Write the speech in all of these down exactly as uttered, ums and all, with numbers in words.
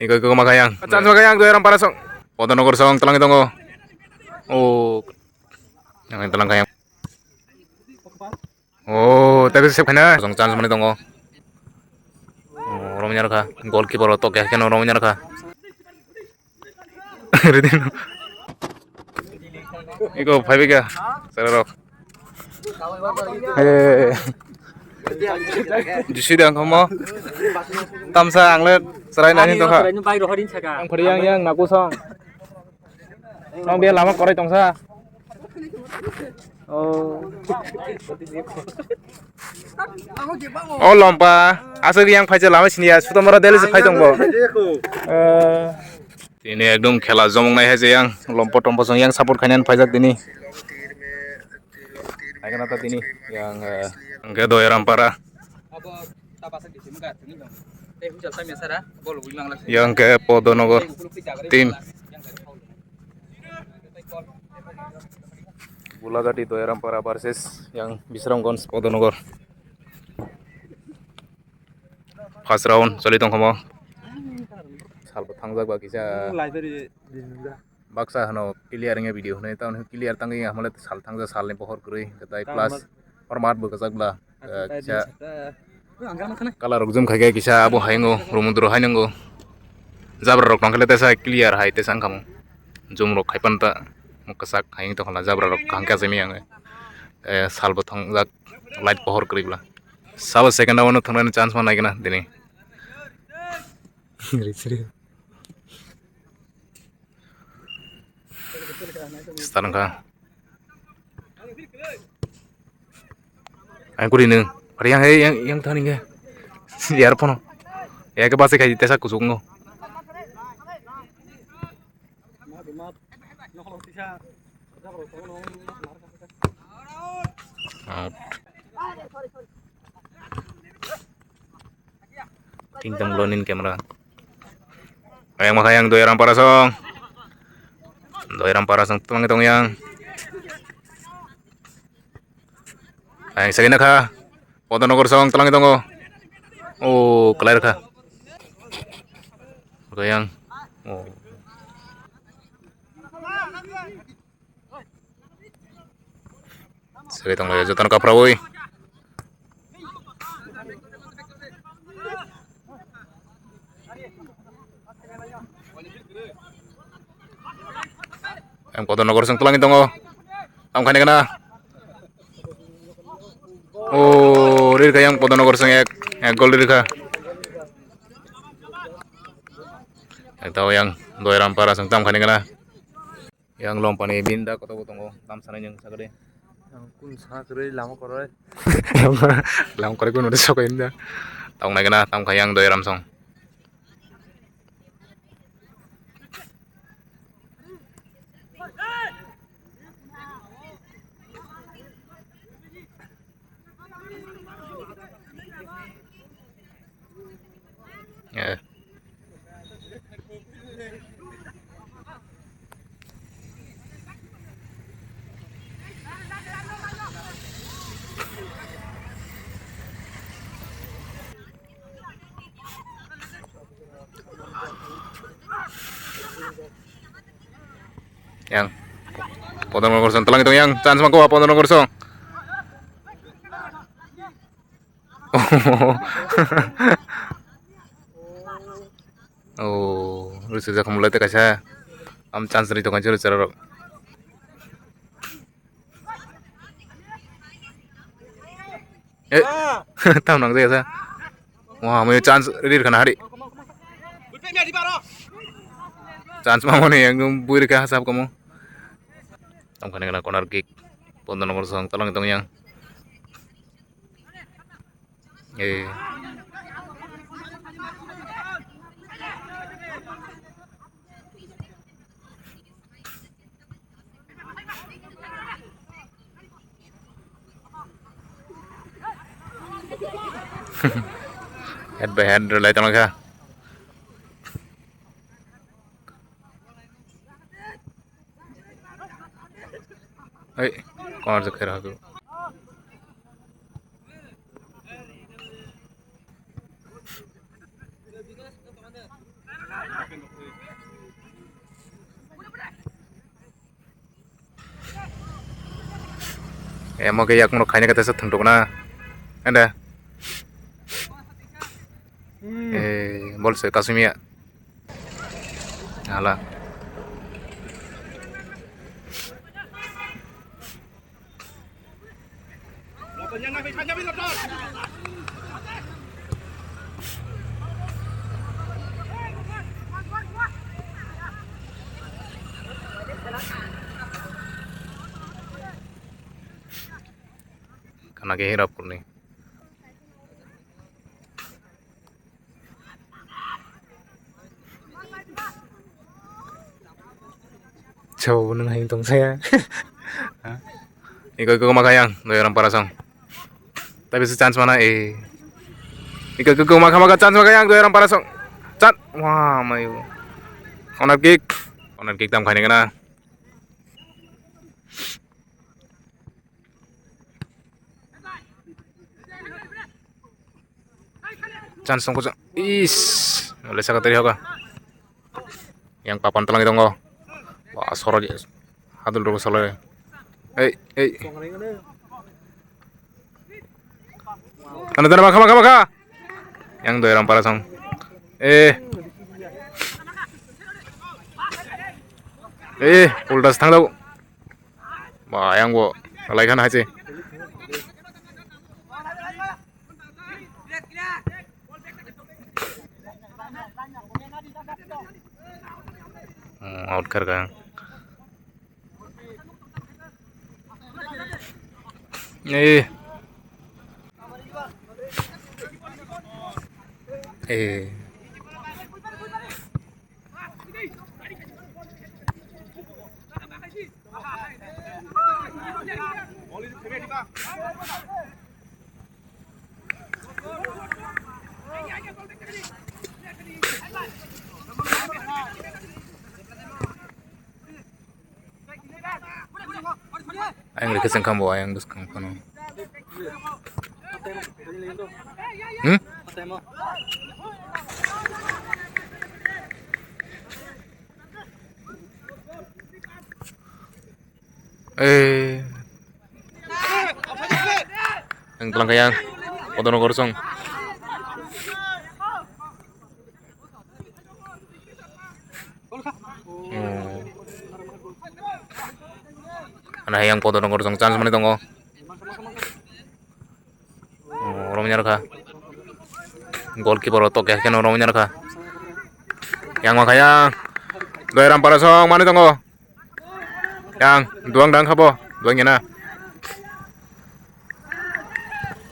Iko, iko, makayang. Chance makayang, Doyaram para song. Podonogor song, telang tongo. Oh. Yang telang kayang. Oh, tapi save khaina. Song chance mani tongo. Oh, romnya rakha. Goalkeeper o tok ya, keno romnya rakha. Ridin. Iko phaibai kha. Sararok. Eh. Jisi dang khomo. Tamsa angle serai nani tongkha. Ang phari yang yang naku song. Nong dia lama korai tongsa. Oh. Oh, lompa. Aswk yang phaisa lama sini ya. Sutomora deli se phai tongbo. Eh. Tini ekdom khela jomong nai hai je yang lompo tompo song yang support khainani phaijak tini. Hai kana ta tini yang, eh, hwnkhe Doyaram para. Yang hwnkhe Podonogor team. Bulagati Doyaram para versus yang Bisramganj Podonogor. First round choli tongkha mo. Salbo thangjak ba kisa. Baksa hano clear wngya video hinwi, tamo clear tangwi hamle sal thangjak, salni pohor kwrwi, tai plus hor mat bo kwchak bla, kisa colour rok jum khaikhe kisa abo haingo Romudro hainango, jabra rok tongkhe teisa clear hai teisa wngkha mo, jum rok khaipan ta kwchak hai wngtongkha jabra rok kaham khe achai manya wngwi, salbo thangjak light pohor kwrwi bla, sabo second round o thangnaini chance ma naikhe na tini. Start wngkha. Ang kuri nung. Pari yang, yang, yang thani ke. Yar pono. Ya ke basi khai tesa kusuk ngo. Out. Tingtang blonin camera. Ayang makha yang Doyaram para song. Doyaram para song tong tong yang. Ayang sagina kha. Podonogor song telang tongo. Oh, kelai kha. Yang. Oh. Seri tong lai jotono kaphrawi. Yang Podonogor song telang tongo. Tam khani kana. Oh, rirka yang Podonogor song ek, ek gol rirka. Yang tahu yang Doyaram para song tam khani kana. Yang lompani binda koto bo tongo, tam sanai nung sakade. Yang kun sakre lama koroi. Lama koroi kun udah sok inda. Tong nai kena, tam kayang Doyaram song. Eh. Yang Podonogor song telang itu yang chance mangko Podonogor song. Oh, rwchapjak khumlai tei kaisa am chance ri tongkha rwchara rok. Eh, tam nang jaya sa. Wah, mo chance ri rwkha na hari. Chance ma mone yang bui rwkha sab kamo. Tam khani kana corner kick. Pondro number song talang tong yang. Eh. Head by head rwlai tongkha. Ei, corner se khaira hago. Emo khe yakung rok khaina khe teisa thwngthok na. Ende. Eh, bol se kasumya. Hala. Kana ke Hirapurni. Chau nung hai tong saya. Iko iko makayang doyaram parasong. Tapi se chance mana eh. Iko iko maka maka chance makayang doyaram parasong. Chat wah mayu. Corner kick. Corner kick tam khaini kana. Chance tongkha. Is. Oleh sakatari hoka. Yang papan telang tongo. Wah, soro hadul rogo solo. Ei, ei. Ano dana makha makha makha. Yang doyaram parasong. Eh. Eh, ultas thang dau. Ba, yang bo laikhan hai se. Hmm, out kar ka. Eh. Eh. Ayang rikhe sengkha bo ayang bwskang phano. Hmm? Eh. Yang telang kayang. Kotono korsong. Hmm. Ana yang kotono korsong chance mani tongo. Oh, romnya rwkha. Goalkeeper o tokya khe no romnya rwkha. Yang ma kha yang. Doiram para song mani tongo. Yang duang dang khabo. Duang yana.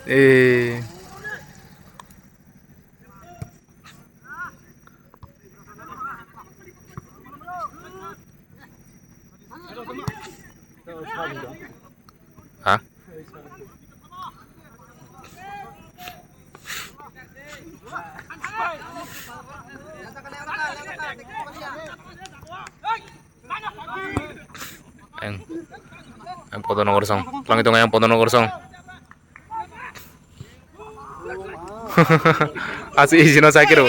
Eh. Ha? Yang, yang Podonogor song, tlangi tongo yang Podonogor song. Asli isi no sakiro.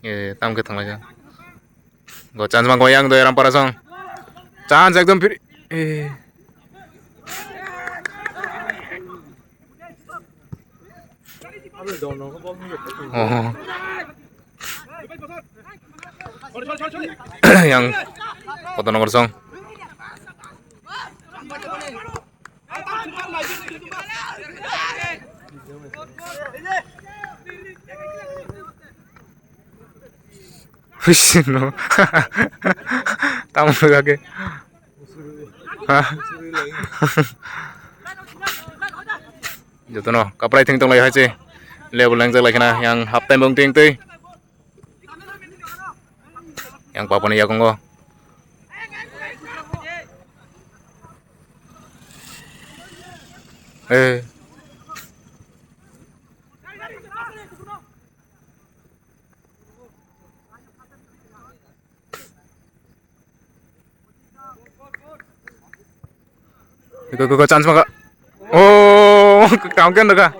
Eh, tamo khe thanglaijak. Go chance mangko yang Doiram para song. Chance ekdom free. Eh. Oh. Yang Podonogor song. Huis no. Tamo lagi. Ha? Jotono kaprai thing tonglai hai se. Level lengjak lai khna yang half time bung ting twi. Yang papani yakungo. Eh. Iko, iko, iko, chance maka. Oh, tang ken daga.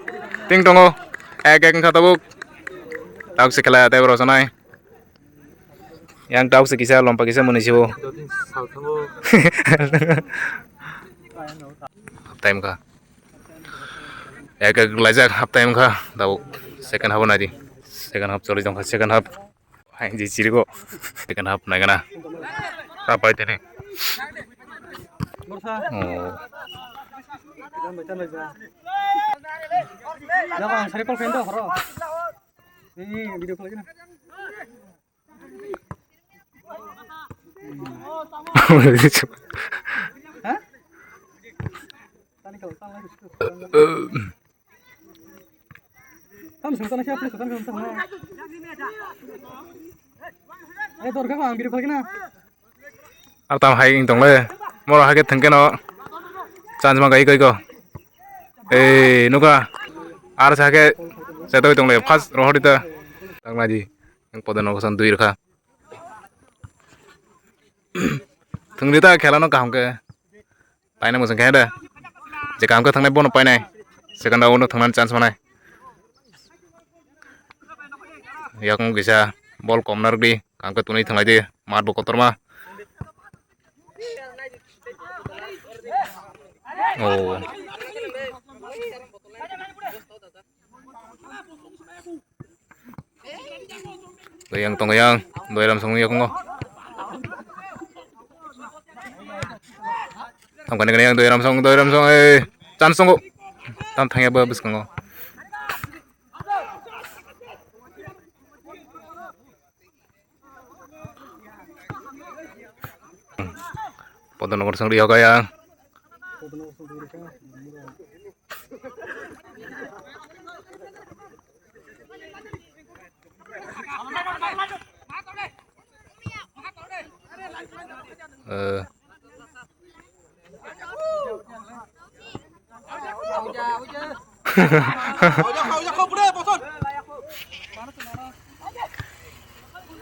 Ting tongo. Ek, ek, wngkha tabuk. Tabuk se khela, tei boro sanai. Yang tabuk se kisa, lompa kisa muni sibo. Half time kha. Ek, ek, laijak half time kha. Tabuk second half nai di. Second half choli tongkha, second half. Hai, je chirigo. Second half naigana. Kapai tene. Oh. Jago ang sari call friend do, horo. Ini video call lagi na. Ha? Tani kalau tang lagi. Tam sung tang siapa sung tang sung tang. Eh, dorga ko ang video call lagi na. Ar tam hai wng tong le. Moro hai khe thwng khe no. Chance ma gai koi ko. Ei, nuka. Ar sa khe setoi tong le. First rohor ita. Tang naji. Yang podo no kosan dui rkha. Thwng di ta khela no kaham khe. Paina mwsang khe de. Je kaham khe thangnai bono painai. Second round no thangna chance manai. Yakung kisa ball kom narwk di. Kaham khe tunui thanglai di. Mat bo kotorma. Oh. Doi yang tongo yang, doi ram song yakungo. Tam kani kani yang doi ram song, doi ram song, eh, chance tongo. Tam thangya ba bwskango. Podo nokor song riyo kaya. Eh.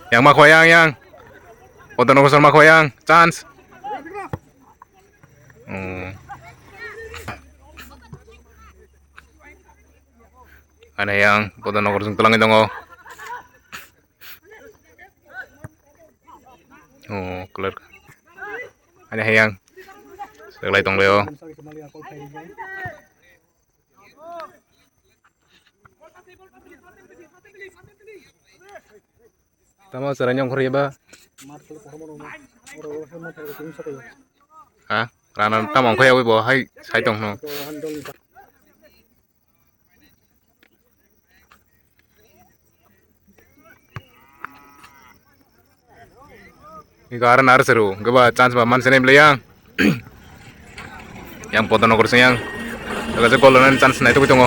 Yang ma khoyang yang. Podo nokor song ma khoyang. Chance. Hmm. Ane yang podo nokor song twlangwi tongo. Oh, clear. Ani hayang. Seglai tong leo. Tamo serai nyong khori ba. Ha? Rana tamo khoi bo hai sai tong no. Iko aro nar seru, gaba chance ba man senai belai yang. Yang podo nokor sing yang. Daga se gol nan chance nai tugui tongo.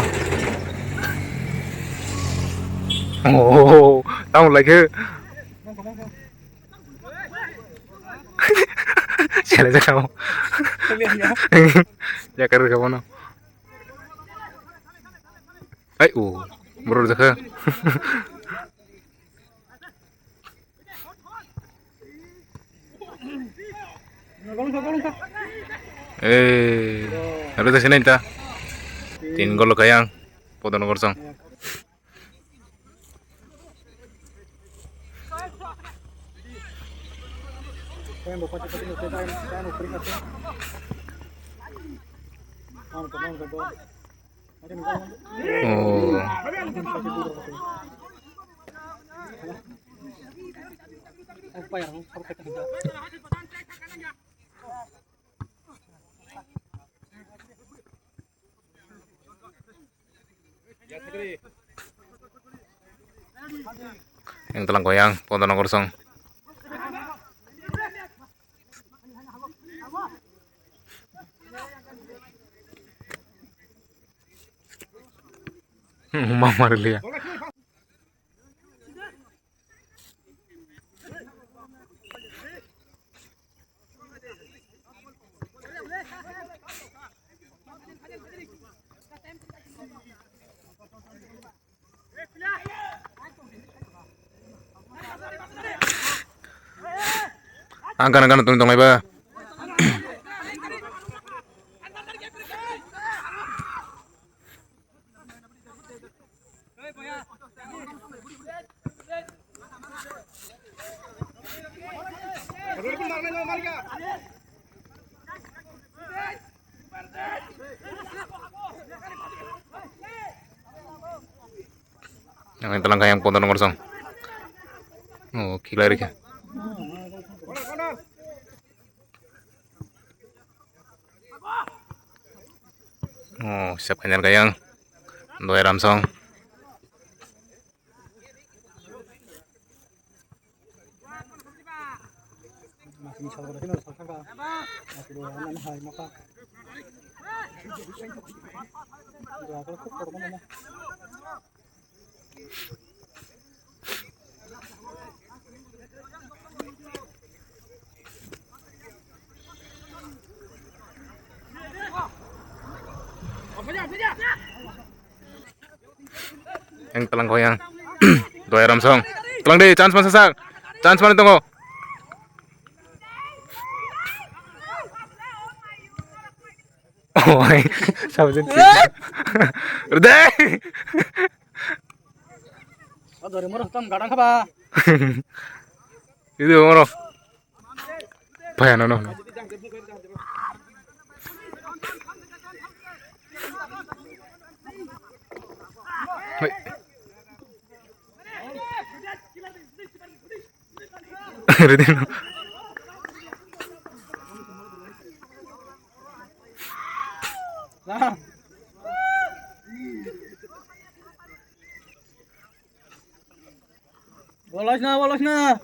Oh, tamo lai khe. Chale jakha mo. Jakar kha bono. Ai u, bro jakha. Eh, aro jakha nai ta. Tin gol kayang, podo nokor song. Oh. Yang telang goyang, podo nokor song. Mama liya. Ang gana gana tong tonglai ba. Yang telang kayang ponton nomor song. Oh, kiklai rikha. Oh, sep kanyar kayang. Doi ramsong. Yang telang kau yang. Doi ramsong. Telang di, chance mana sak? Chance mana tunggu? Oi, sabjin. Rudai. Adore moro tam gadang khaba. Itu moro. Paya no no. Hei. Ready no. Bolos na, bolos na.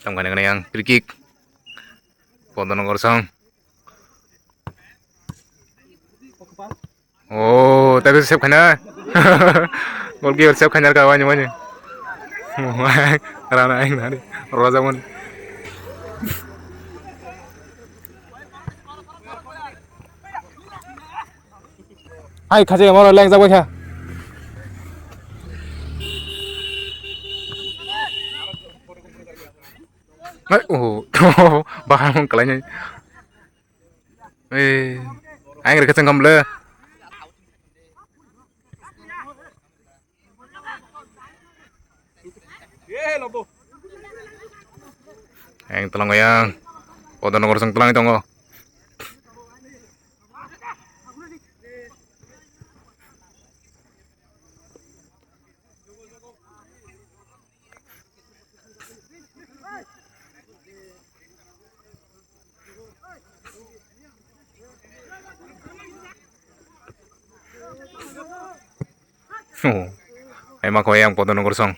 Tangkani kani yang free kick. Podo nongor song. Oh, tapi save khaina. Goalkeeper save khaina ka wani wani. Rana aing nari. Roja mon. Ai khaje moro leng jabo kha. Ai, oh, bahar mon kalai nai. Eh, aing reka chengkam le. Aing telang yang. Podo nongor song telang tongo. Oh, ai ma kho yang podo nongor song.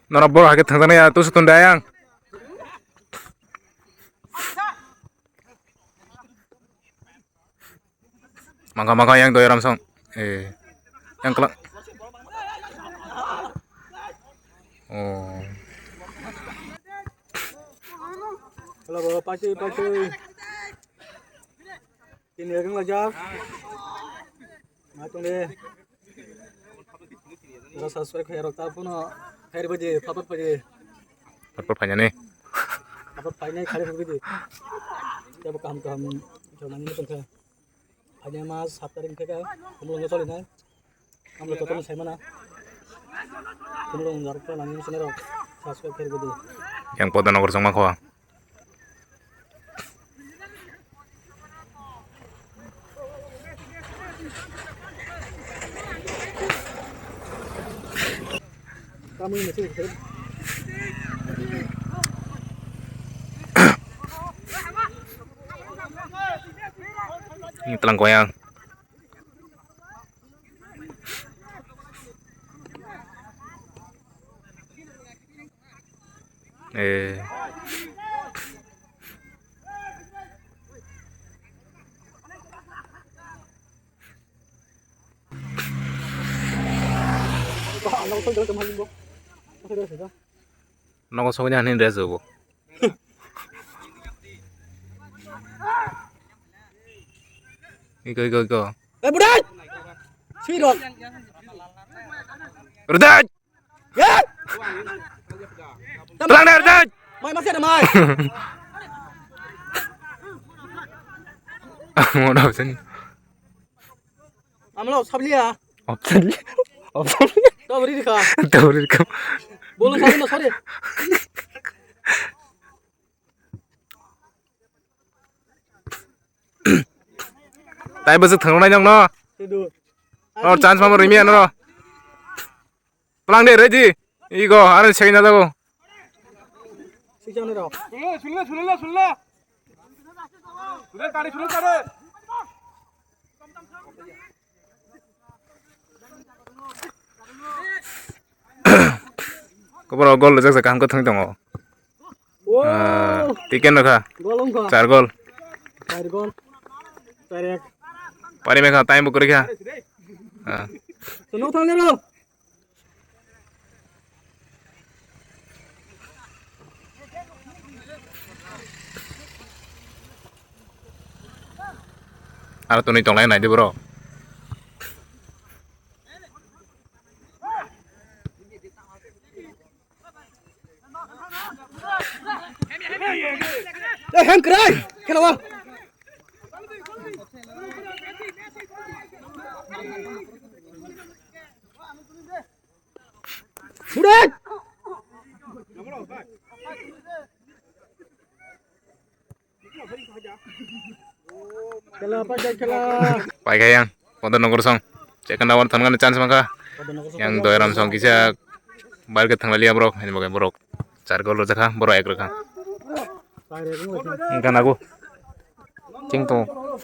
Norok boro hai khe thangjaknai ya, tusu tun dai ang. Mangkha mangkha yang doi ramsong. Eh. Yang kelak. Oh. Hello, bro. Pati, pati. Tini ekeng lajak. Matung de. Ora subscribe khairok ta phuno khair baje, papat baje. Papat phainani. Papat phainai khair baje. Tebo kaham kaham jonani tongkha. Phainai mas saptaring theka, kumulungo solinai. Amlo totono saimana. Kumulung jarukta nani channel rok subscribe khair baje. Yang podo nongor song ma kho. Ini telang koyang. Eh. Nogo sogwi ani rest rwgo. Iko, iko, iko. Eh, budai! Sirok. Rudai! Ya! Pelang deh, rudai! Mai, masih ada, mai. Mau dah sini. Amlo, sabliya. Option. Option. Tabri dikha. Tabri dikha. Bolo, sorry, no, sorry. Tai bwswk thwngnainai nokno. Sidu. Oh, chance mamo rimi ano. Plang de, ready. Igo, aro second na dago. Six jone rok. Sunle, sunle, sunle, sunle. Sunle tare, sunle tare. Kuboro gol rijak se kaham kwthwng tongo. Wow. Ah, tiken rokha. Gol wngkha. Char gol. Char gol. Char ek. Pari mekha time bo kwrwi kha. Ah. Sono thang lero. Aro twnwi tonglai nai di borok. Eh, hem kwrwi, khela o. Budak! Khela, paikha, khela. Paikha yang, Modon Nogor song. Second round thangna chance mankha. Modon Nogor song. Yang Doyaram song kisa bar ke thangna liya borok, ini bagai borok. Char gol rwjakha, borok ek rwkha. Char ek rwkha. Engkha nago. Ching tongo.